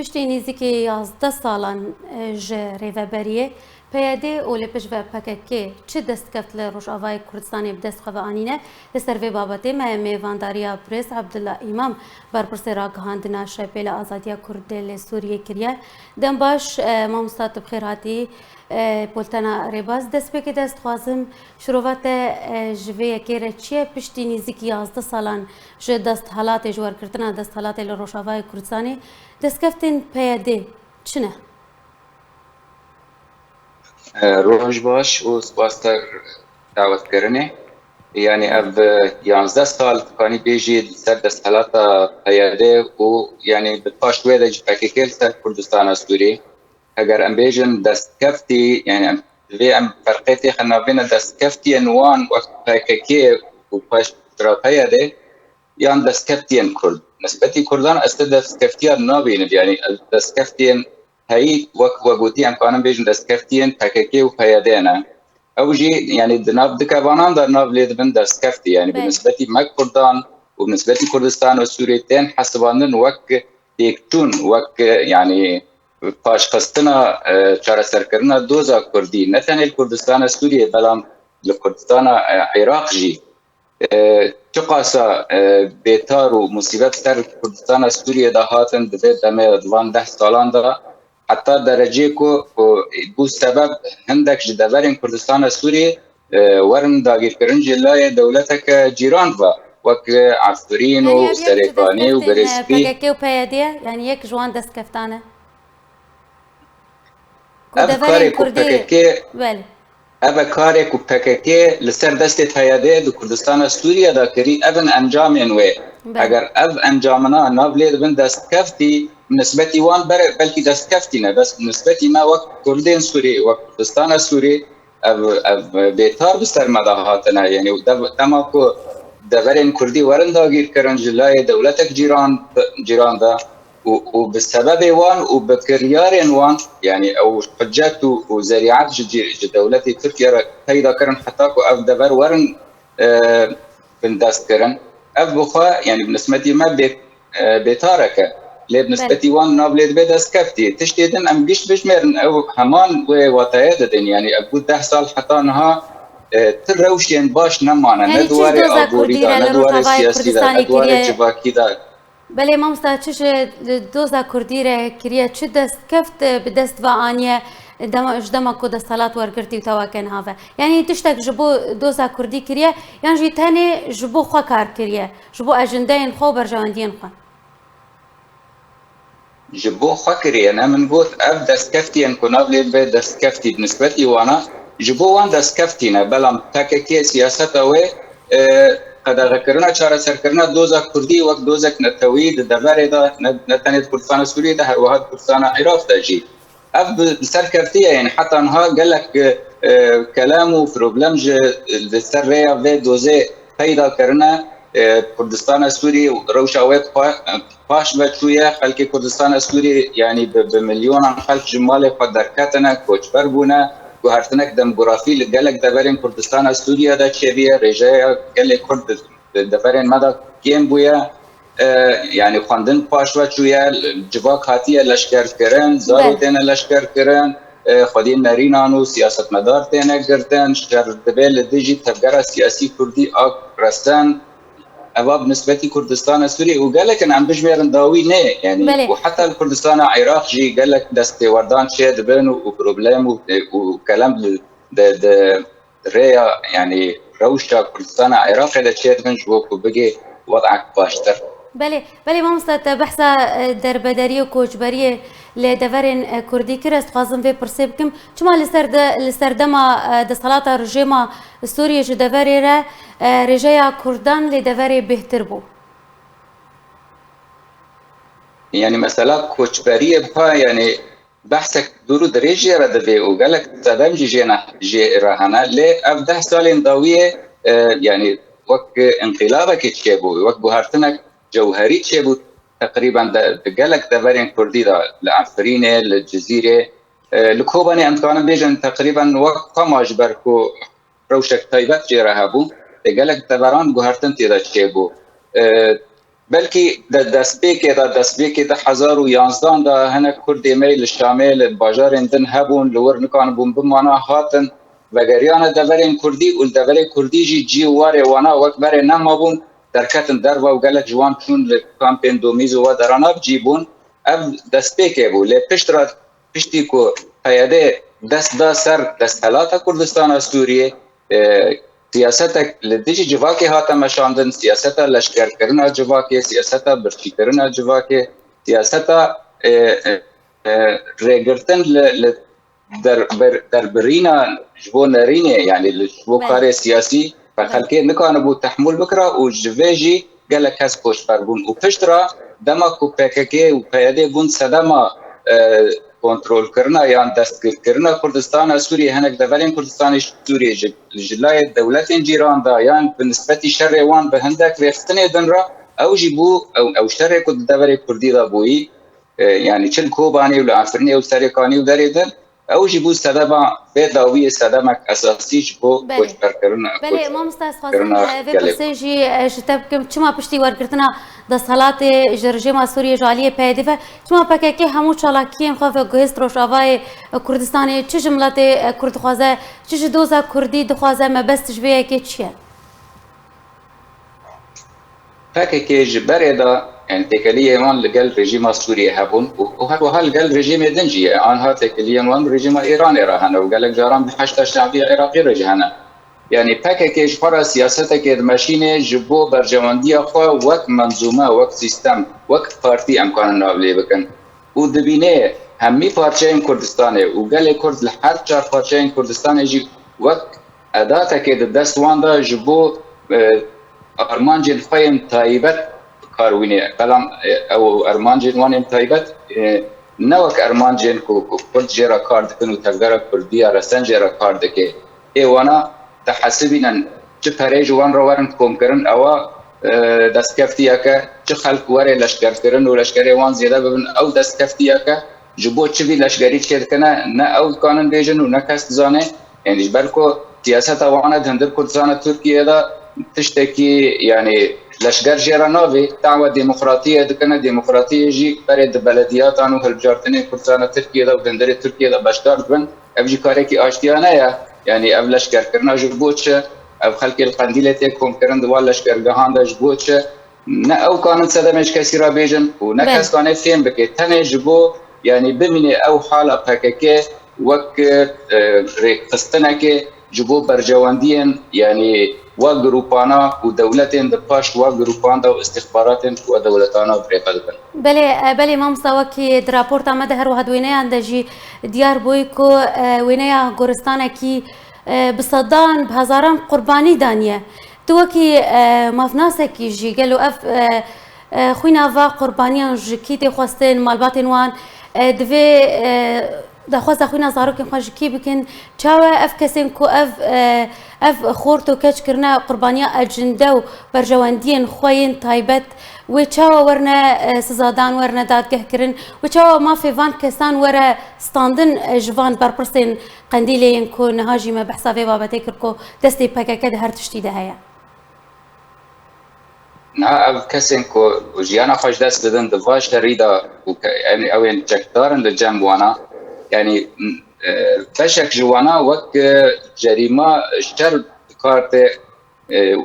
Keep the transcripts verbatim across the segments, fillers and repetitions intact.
Piştî nêzîkî yazdeh salan, e, ji rêveberiyê P Y D û lê pişt ve P K K çi destkeft li Rojavayê Kurdistanê bi dest xwe ve anîne? Li ser vê babetê me mêvandariya birêz Abdullah Îmam, berpirsê ragihandina Şepêla Azadiya Kurdê li Sûriyê kiriye. Dem baş, e, mamosta, tu bi xêr hatî. E, Poltena Rêbaz, destpêkê de ez dixwazim şirova te, e, ji vê yekê re çi ye? Piştî nêzîkî yazdeh salan ji desthilatê, ji wergirtina desthilatê li Rojavayê Kurdistanê, destkeftên P Y D çi ne? E, roj baş û spas te dawetkirinê. Yanî ev, e, yanzdeh sal, dikanî bêjî, li ser desthilata P Y D û, yanî, bi paş wê de jî P K K li ser Kurdistana Sûrî. Heger em bêjin destkeftî, yanî em, divê em ferqê têxin navbêne destkeftiyên wan wek P K K û paş ra P Y D yan destkeftiyên Kurd. Nisbetî Kurdan ez ti destkeftiya nabînim, yanî destkeftiyên heyî wek we gotî em kanin bêjin destkeftiyên P K K û P Y D ne. Ew jî, yanî, di nav dikevanan de nav lê dibin destkeftî, yanî bi Belê. Nisbetî me Kurdan û bi nisbetî Kurdistan û Sûriyê tên hesibandin wek têkçûn, wek, yanî, paşxistina, e, çareserkirina doza Kurdî, ne tenê li Kurdistana Sûriyê, belam li Kurdistana, e, Iraq jî, e, çiqasa, e, bêtar û musîbet ser Kurdistana Sûriyê de hatin, di vê demê de, di van deh salan de, heta dereceyê ku, ku bû sebeb hindek ji deverên Kurdistana Sûriyê, e, werin dagîrkirin ji layê dewleteke cîran ve, wek Efrîn û Serêkanî û Birêzpî. P K K û P Y D ye, yanî yek ji wan destkeftan e. Ku Ev deverên karê ku Kurdî, P K K, belê. Ev e karê ku P K K li ser destê P Y D di Kurdistana Sûriye de kirî, ev in encamên wê. Belê. Eger ev encamina nav lê dibin destkeftî, nisbetî wan bere, belkî destkeftî ne, bes nisbetî me wek Kurdên Sûrî, wek Kurdistana Sûrî, ev, ev bêtar bi ser me de hatine. Yanî dev-, dema ku deverên Kurdî werin dagîrkirin ji layê dewletek cîran, cîran de, û, û bi sebebê wan û bi kiryarên wan, yanî ew hicet û, û zerîet ji cî-, ji dewletê Tirkiye re peyda kirin heta ku ev dever werin, e, bindestkirin. Ev bi xwe, yanî bi nisbetî me bê-, e, bêtarek e. Lê bi Belê. Nisbetî wan nav lê dibe destkeftî. Tiştê din em giş bijmêrin, ew heman wê wateye didin. Yanî ev bû deh sal heta niha, e, ti rewşên baş nemane. Yanî ne çi di ji warê doza aborî Kurdî de, re ne li di warê Rojavayê siyasî de, Kurdistanê ne di warê kiriye? Civakî de. Belê mamosta, çi ji doza Kurdî re kiriye, çi destkeft bi dest ve aniye dema, ji dema ku desthilat wergirtî û tewake niha ve? Yanî tiştek ji bo doza Kurdî kiriye, yan jî tenê ji bo xwe kar kiriye, ji bo ajendeyên xwe û berjewendiyên xwe? Ji bo xwe kiriye, ne min got, ev destkeftiyên ku nav lê dibe destkeftî bi nisbetî wana, ji bo wan destkeftî ne, belam P K K siyaseta wê, e, qedexekirina çareserkirina doza Kurdî wek dozek netewî di deverê de, ne, ne tenê di Kurdistana Sûriyê de, her wiha di Kurdistana Iraq de jî. Ev bi, bi ser keftiye, yanî heta niha gelek, e, e, kelem û problem ji, li ser rêya vê dozê peyda kirine. E, Kurdistana Sûrî rewşa wê pa-, paş ve çûye. Xelkê Kurdistana Sûrî, yanî bi, bi milyonan xelk ji malê xwe derketine, koçber bûne. Guhertinek demografî li gelek deverên Kurdistana Sûriye de çêbûye. Rêjeya gelê Kurd di, di deverên me de kêm bûye. E, yanî xwendin paş ve çûye, civak hatiye leşkerkirin, zaro Belê. Têne leşkerkirin, e, xwedî nerînan û siyasetmedar têne girtin, şer dibe li dijî tevgera siyasî Kurdî a resen. Eva bi nisbetî Kurdistana Sûriyê û gelek in, em bijmêrin dawî nê, yanî Belê. Û heta li Kurdistana Iraq jî gelek dest têwerdan çê dibin û, û problem û, û kelem di, di, di rêya, yanî rewşa Kurdistana Iraqê de çêdibin ji bo ku bigê wed'ek baştir. Belê, belê mamosta, te behsa, e, derbedariyê û koçberiyê li deverên, e, Kurdî kir. Ez dixwazim vê pirsê bikim. Çima li ser de, li serdema, e, desthilata rejîma Sûriyê ji deverê re, e, rêjeya Kurdan lê deverê bêhtir bû? Yanî mesela koçberiyê biha, yanî behsek dûr û dirêj jê re divê û gelek sedem jî jê ne, jê re hene. Lê ev deh salên dawiyê, e, yanî wek înqîlabekê çêbû, wek guhertinek cewherî çêbû teqrîben de, di gelek deverên Kurdî de, li Efrînê, li Cizîrê, e, li Kobanê em dikarin bêjin teqrîben wek xema ji ber ku rewşek taybet jê re hebû, lê gelek deveran guhertin tê de çêbû. E, Belkî de destpêkê de, destpêkê du hezar û yanzdan de hinek Kurdê me li Şamê, li bajarên din hebûn, li wir nikanibûn bimana, hatin vegeriyane deverên Kurdî û li deverê Kurdî jî cî û warê wana wek berê nemabûn, derketin derve û gelek ji wan çûn li kampên Domîz û we derana bi cî bûn. Ev destpêkê bû. Lê pişt re, piştî ku P Y D dest da ser desthilata Kurdistana Sûriyê, e, siyasetek li dijî civakê hate meşandin, siyaseta leşkerkirina civakê, siyaseta birçîkirina civakê, siyaseta, e, e, e, rêgirtin li, li der-, ber-, derbirîna ji bo nerînê, yanî li, ji bo Belê. karê siyasî, Belê. xelkê nikanibû tehmûl bikira û ji vê jî gelek kes koçber bûn. Û pişt re dema ku P K K û P Y D bûn sedema, e, kontrolkirina yan destgirkirina Kurdistana Sûriyê, hinek deverên Kurdistanê Sûriyê ji, ji layê dewletên cîran de yan bi nisbetî şerê wan bi hindek rêxistinê din re, ew jî bû, ew, ew şerê ku di deverê Kurdî de bûyî, e, yanî çi li Kobanê û li Efrînê û Serêkanî û derê din, ew jî bû sedema bê dawiyê, sedemek esasî ji bo Belê. koçberkirina, Belê, mamosta, ez xwazim, koçberkirina e, vê gelê pirsê Kurd. jî, e, ji te bikim, çima piştî wergirtina desthilatê ji rejîma Sûriyê ji aliyê P Y D ve, çima P K K hemû çalakiyên xwe veguhêst Rojavayê Kurdistanê, çi ji miletê, e, Kurd dixwaze, çi ji doza Kurdî dixwaze, mebest ji vê yekê çi ye? P K K ji berê de, yanî têkeliyên wan li gel rejîma Sûriyê hebûn û, û her wiha li gel rejîmê din jî ye. Anha têkeliyên wan rejîma Îranê re hene û gelek caran bi Heşda Şebiya Iraqî re jî hene. Yanî P K K ji xwe re siyasetekê dimeşînê ji bo berjewendiya xwe wek menzûme, wek sîstem, wek partî em kanin nav lê bikin. Û dibînê hemî parçeyên Kurdistanê û gelê Kurd li her çar parçeyên Kurdistanê jî wek edatekê di dest wan de ji bo, e, armancên xwe yên taybet bi kar wînê. Belam, e, ew armancên wan ên taybet, e, ne wek armancên ku, ku Kurd jê re kar dikin û tevgera Kurdî ya resen jê re kar dike. Ê wana dihesibînin, çi perê ji wan re werin komkirin, ewa, e, destkeftiyeke, çi xelk were leşkerkirin û leşkerê wan zêde bibin, ew destkeftiyeke, ji bo çi vî leşkerî çêdikine, ne ew dikanin bêjin û ne kes dizane. Yanî ji ber ku siyaseta wan e di hundir Kurdistana Tirkiyê de tiştekî, yanî leşker jê re navê, dawa demokratiyê dikine, demokratiyê jî berê di belediyatan û hilbijartinên Kurdistana Tirkiyê de û di hundirê Tirkiyê de beşdar dibin. Ev jî karekî aştiyane ye. Yanî ev leşkerkirina ji bo çi? Ev xelkê li Qendîlê tê komkirin di wan leşkergehan de ji bo çi? Ne ew kanin sedemê ji kesî re bêjin û ne Belê. kes kanê fêm bike. Tenê ji bo, yanî bimîne ew hala P K K wek, e, rêkxistinekê ji bo berjewendiyên, yanî wa grûpana û dewletên di paş wa grûpan de û îstixbaratên wa dewletana bi rêxe dibin. Belê, e, belê mamosta, wekî di raporta me de her wiha di wêneyan de jî diyar bûyî ku, e, wêneya goristanekî, e, bi sedan, bi hezaran qurbanî daniye. Tu wekî, e, mafnasekî jî gelo ev, e, e, xwîna va qurbaniyan ji kî tê xwestin, malbatên wan, e, divê, e, daxwaza xwîna zarokên xwe ji kî bikin? Çawa ev kesên ku ev, e, ev xort û keç kirine qurbaniya ecinde û berjewendiyên xwe yên taybet, wê çawa werine, e, sizadan, werine dadgeh kirin, wê çawa mafê van kesan were standin, e, ji van berpirsên Qendîlê yên ku niha jî me behsa vê babetê kir ku destê P K K di her tiştî de heye? Niha ev kesên ku jiyana xwe ji dest didin di va şerî de û ke-, em, ew ên çekdar in li cem wana, yanî, e, beşek ji wana wek, e, cerîma şer bi kar tê, e, e,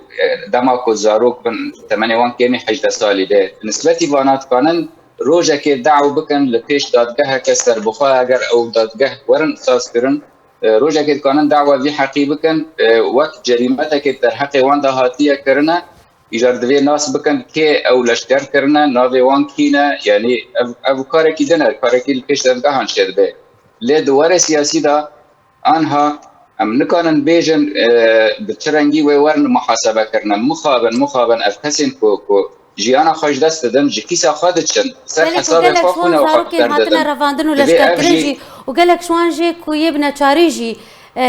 dema ku zarok bin, temenê wan kêmî hejdeh salî be. Bi nisbetî vana dikanin rojekê daw bikin li pêş dadgeheke serbixwe, eger ew dadgeh werin sazkirin, e, rojekê dikanin dawa vî heqî bikin, e, wek cerîmetekê derheqê wan de hatiye kirine, îcar divê nas bikin kê ew leşker kirine, navê wan kî ne, yanî ev, ev karekî din e, karekî li pêş dezgehan çêdibe. Lê di warê siyasî de anha em nikanin bêjin, e, bi çi rengî wê werin muhasebe kirine. Mixabin, mixabin ev kesên ku, ku jiyana xwe ji dest didin, ji kîsa xwe diçin, ser Gelek û hesabê gelek xwe ji wan xwîna xwe zarokên hatine didin. revandin û Divê ev leşkerkirin jî jî û gelek ji wan jî ku yê bi neçarî jî, e,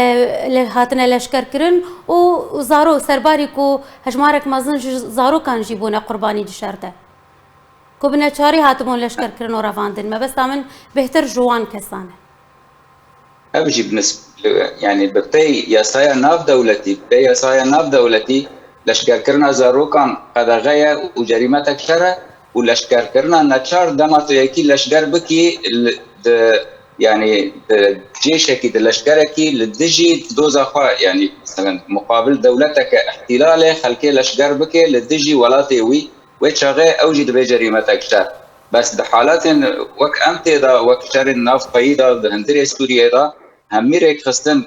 le-, hatine leşkerkirin û zaro-, serbarî ku hejmarek mezin ji zarokan jî bûne qurbanî di şer de. Ku bi neçarî hatibûn leşkerkirin û revandin. Mebesta min bêhtir ji wan kesan e. Ev jî bi nis-, yanî bi pey yasaya navdewletî, bi pey yasaya navdewletî Leşkerkirina zarokan qedexe ye û cerîmetek şer e û leşkerkirina neçar dema tu yekî leşker bikî li, di, yanî di cêşekî, di leşkerekî li dijî doza xwe, yanî meselen muqabil dewleteke îhtîlalê xelkê leşker bike li dijî welatê wî, wê çaxê ew jî dibe cerîmetek şer. Bes di halatên wek em tê de, wek şerên navxweyî de, di hundirê Sûriyê de, hemî rêkxistin,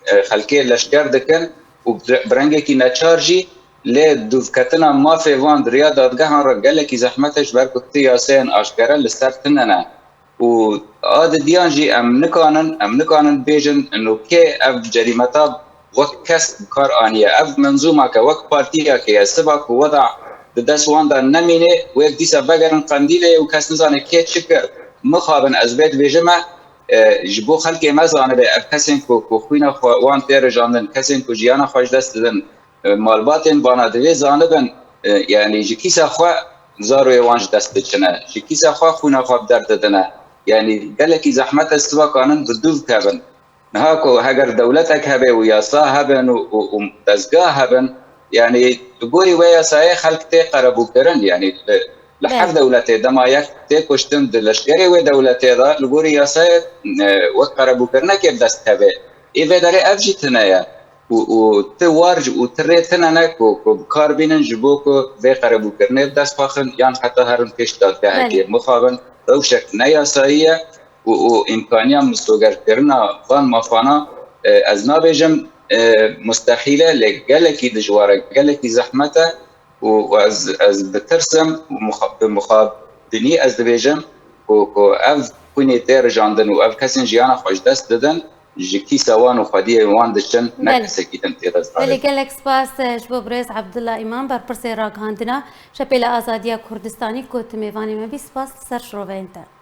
e, xelkê leşker dikin û bi, bi rengekî neçar jî, lê dûvketina mafê van di riya dadgehan re gelekî zehmet e, ji ber ku tu yasayên aşkere li ser tune ne. Û a didiyan jî em nikanin, em nikanin bêjin, ino kê ev cerîmeta wek kes bi kar aniye. Ev menzûmake, wek partiyeke ye. Siba ku weda di dest wan de nemîne, wê dîsa vegerin Qendîlê û kes nizane kê çi kir. Mixabin ez vê dibêjime, e, ji bo xelkê me zanibe, ev kesên ku, ku xwîna xwe wan tê rijandin, kesên ku jiyana xwe ji dest didin, e, malbatên vana divê zanibin, e, yanî ji kîsa xwe zaroyê wan ji dest diçine, ji kîsa xwe xwîna xwe bi derdidine. Yanî gelekî zehmet e siba kanin bi dû bikevin. Niha ku heger dewletek hebe û yasa hebin û, û, û dezgah hebin, yanî li gorî wê yasayê xelk tê qerebûkirin, yanî li, li her Belê. dewletê dema yek tê kuştin di leşkerê wê dewletê de li gorî yasayê, e, wek qerebûkirinekê bi dest keve. Ê vê derê ev jî tune ye. Û, û ti war û ti rê tune ne ku, ku bi kar bînin ji bo ku vê qerebûkirinê bi dest xwe xin yan heta herin pêş dadgehekê. Belê. Mixabin rewşek ne yasayî ye û, û îmkaniya misogerkirina van mafana, e, ez nabêjim, e, mustehîl e, lê gelekî dijwar e, gelekî zehmet e û, û ez, ez bitirsim û muxa-, bi mixabinî ez dibêjim ku, ku ev xwînê tê rijandin û ev kesên jiyana xwe ji dest didin, ji kîsa wan û xwediyê wan diçin, ne Belê. kesekî din tê dest Belê, danê. Gelek spas, e, ji bo birêz Abdullah Îmam, berpirsê ragihandina Şepêla Azadiya Kurdistanî ku tu mêvanê me bî. Spas li ser şiroveyên te.